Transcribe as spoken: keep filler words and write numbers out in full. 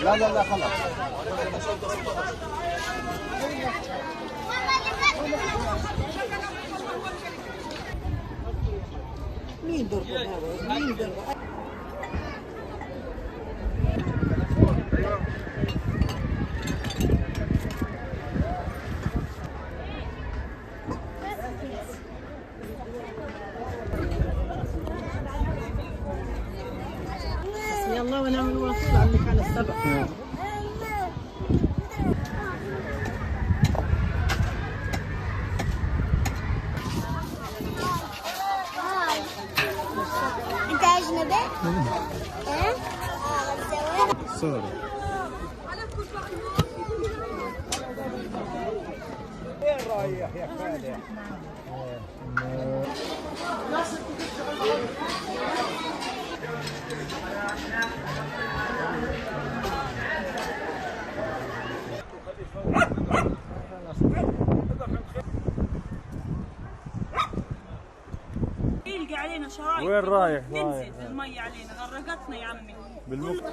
لا، لا، لا، خلاص. مين ضربه هذا؟ مين ضربه؟ حسبي الله ونعم الوكيل على اللي كان السبب. انت اجنبي؟ ايه؟ سوري. وين رايح يا خالد؟ يلقى علينا شرايط. وين رايح؟ ننزل رايح. بالمية علينا، غرقتنا يا عمي. بالمك-،